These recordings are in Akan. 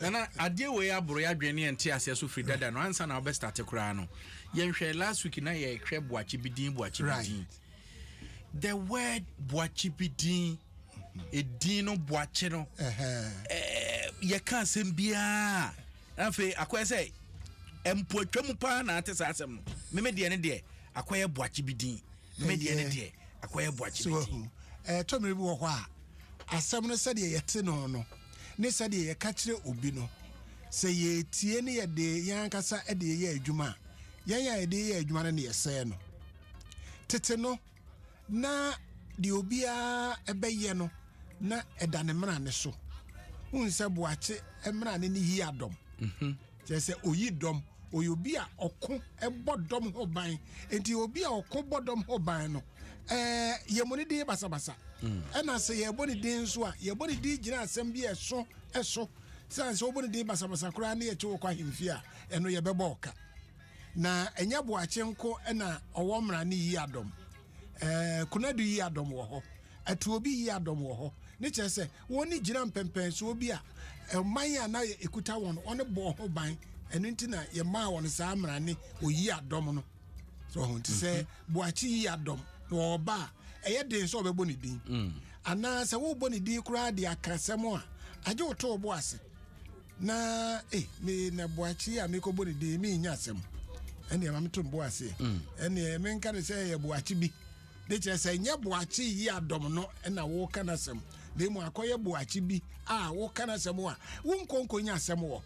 Nana, adeɛ wei aboro yɛ adwene ne yɛnte aseɛ so firi dada no ansa na wobɛstart koraa no. Yɛnhwɛ, last week na yɛhwɛ Boakye bi din, Boakye bi din. The word Boakye bi din, ɛdin no Boakye no, yɛka asɛm biaa, afei akɔyɛ sɛ mpoatwa mu paa na ate saa asɛm no. Meme deɛ ne deɛ akɔyɛ Boakye bi din, meme deɛ ne deɛ akɔyɛ Boakye bi din. Ɛtɔ mmere bi wɔ hɔ a, asɛm no sɛdeɛ yɛte no ne sɛdeɛ yɛka kyerɛ obi no, sɛ yɛtie ne yɛde yɛn ankasa de yɛ adwuma a, yɛn a yɛde yɛ adwuma no ne yɛsɛe no. Tete no na deɛ obiara ɛbɛyɛ no na ɛda ne mmara ne so. Wohu sɛ Boakye mmara ne yi adɔm, kyerɛ sɛ oyi dɔm, ɔyɛ obi a ɔko ɛbɔ dɔm ho ban. Nti obi a ɔko bɔ dɔm ho ban no, yɛmmɔ ne din basabasa. Ɛna sɛ yɛbɔ ne din nso a, yɛbɔ ne din gyina asɛm bi a ɛso ɛso sɛ wobɔ ne din basabasa koraa ne yɛkye wɔ kɔ ahemfie a, ɛno yɛbɛbɔ ɔka. Na ɛnyɛ Boakye nko ɛna ɔwɔ mmara ne yi adɔm. Kunadu yi adɔm wɔ hɔ, Atuobi yi adɔm wɔ hɔ. Ne kyerɛ sɛ wɔn ne gyina mpɛmpɛnsoɔ bi a ɔman a na ekuta wɔn, wɔn bɔ ho ban. Ɛno nti na yɛmaa wɔn saa mmara ne oyi adɔm no so ɔho. Nti sɛ Boakye yi adɔm na ɔba a, ɛyɛ den sɛ ɔbɛbɔ ne din, anaa sɛ wobɔ ne din koraa de aka asɛm a, agye woto wo bo ase na me na Boakye a mekɔbɔ ne din menya asɛm, ɛneɛ ma meto mbo aseɛ, ɛneɛ menka ne sɛ ɛyɛ Boakye bi de kyerɛ sɛ ɛnyɛ Boakye yi adɔm no ɛna woka no asɛm, na emu akɔyɛ Boakye bi a woka no asɛm a wonkɔnkɔnya asɛm wɔ ho.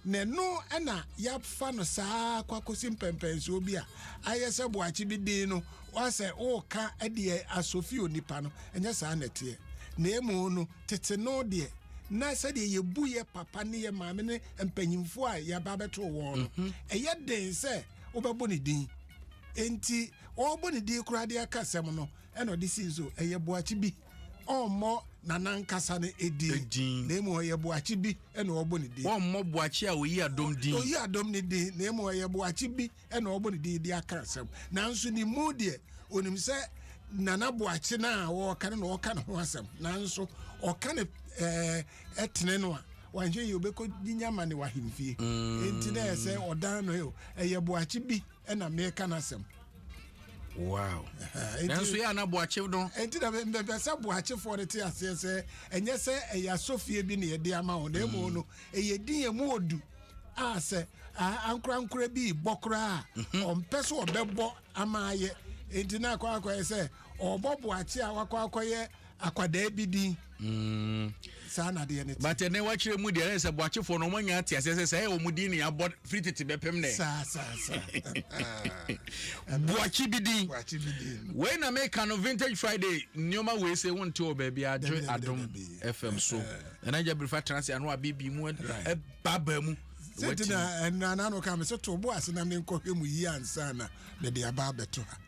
Na ɛno ɛna yɛafa no saa kɔ akɔsi mpɛmpɛnsoɔ bi a ayɛ sɛ Boakye bi din no wasɛ woka deɛ asɔfi onipa no. Ɛnyɛ saa na ɛteɛ, na emu no tete no deɛ, na sɛdeɛ yɛbu yɛ papa ne yɛ maame ne mpanyimfoɔ a yɛaba bɛto wɔn no, ɛyɛ den sɛ wobɛbɔ ne din. Enti ɔrebɔ ne din koraa de aka asɛm no, ɛna ɔde sii so ɛyɛ Boakye bi, ɔmmɔ nanankasa no edin. Edin. Na emu ɔyɛ Boakye bi ɛna ɔrebɔ ne din. Wɔmmɔ Boakye a oyi adɔm din. Oyi adɔm ne din, na emu ɔyɛ Boakye bi ɛna ɔrebɔ ne din de aka asɛm. Nanso ne mu deɛ, onim sɛ Nana Boakye no a wɔɔka no na ɔka ne ho asɛm, nanso ɔka ne ɛtene no a wanhwɛ yi, obɛkɔ nyinya ma ne wɔ ahemfie. Enti na ɛyɛ sɛ ɔdan no ɛyɛ Boakye bi ɛna meka no asɛm. Nanso yɛ ana Boakye no. Enti na mbɛpɛ sɛ Boakyefoɔ no te aseɛ sɛ ɛnyɛ sɛ ɛyɛ asɔfie bi na yɛde ama wɔn, na emu no ɛyɛ din emu odu a sɛ ankorankora bi bɔ koraa a, ɔmpɛ so ɔbɛbɔ ama ayɛ. Enti na akɔ akɔyɛ sɛ ɔbɔ Boakye a wakɔ akɔyɛ akwadaa bi din. Saa na adeɛ no te. But ɛnɛ wakyerɛ mu deɛ, ɛyɛ sɛ Boakyefoɔ no ɔmanya ate aseɛ sɛ sɛ ɛyɛ wɔn din ne yɛabɔ firi tete bɛpem nɛ. Saa saa saa. Boakye bi din. Boakye bi din no. Wei na meka no, Vintage Friday nneɛma wei sɛ wonte wɔ baabi adwe. Dabi, dabi, Adom dabi. FM so ɛna gya birifa tena ase ano abibi mu ɛbaba mu. Sɛ nti na ɛnna no ka me sɛ to bo ase na menkɔhwɛ mu yie ansa na mede aba abɛto ha.